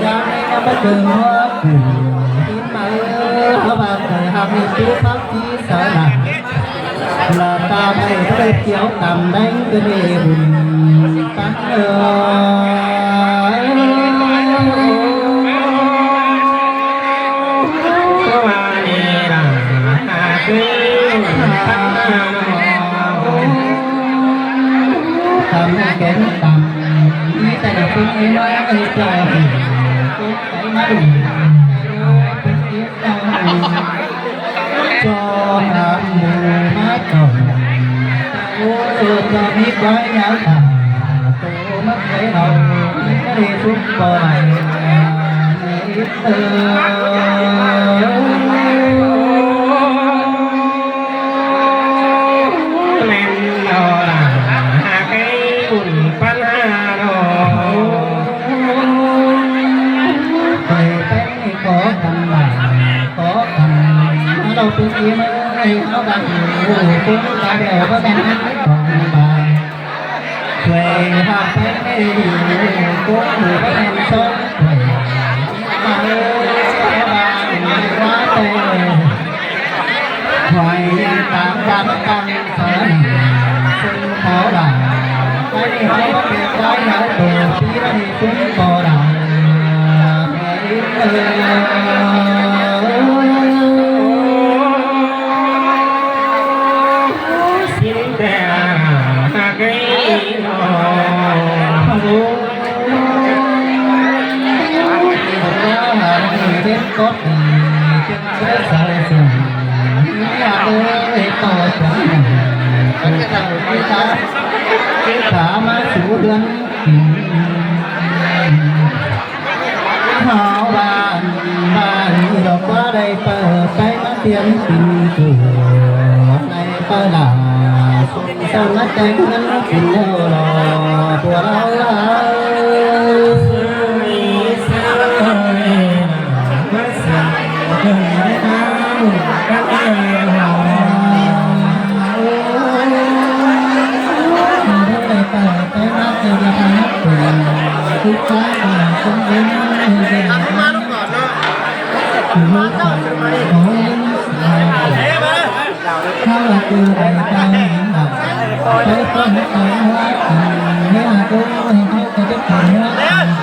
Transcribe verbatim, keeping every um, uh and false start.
ꞌchái ꞌnhá báu cơng ꞌhua phủ. Tín ꞌmá ꞌhứ, ꞌhứ ꞌva cai ꞌhặc ꞌnị tú pháp ꞌchí sáư lả. Lả ta ꞌvạy ꞌtếng kiêu tăm đéng ꞌcứ ꞌnị bun tắng ơ. Tăm kéng tăm. ꞌNí ta đa ꞌpứng ꞌnị ꞌmá ꞌhứ ꞌchoi. Cho hám mù mát cầu. Ô, cho mi quái nháo tả. Tô mắc thế nào. Đi xuống bò này. Ơ. Lên lò là cái bùn pan hà đồ. Thầy Tết thì có thằng bà, có thằng nó đâu tôi kiếm ơi, nó đang ngủ, tôi cũng đã đèo có men ăn còn bà. Thầy Hà Tết thì cũng ngủ có men sớm, thầy mà ơi, bà quá tê. Khỏi tám trăm căn. Sưng khó đà. Cái này không có cái quái nháo đồ tí nó đi sưng khó đà. Xin tè cái nó. Đến cốt. Ơi, tổ trưởng. Cái sao cái sao? Cái sao mà chủ đơn. Hảo bàn, bàn đọc qua đây tờ cái mắt tiên tình của này tờ là sao mắt cái ngắn kín lơ lò của đau lắm.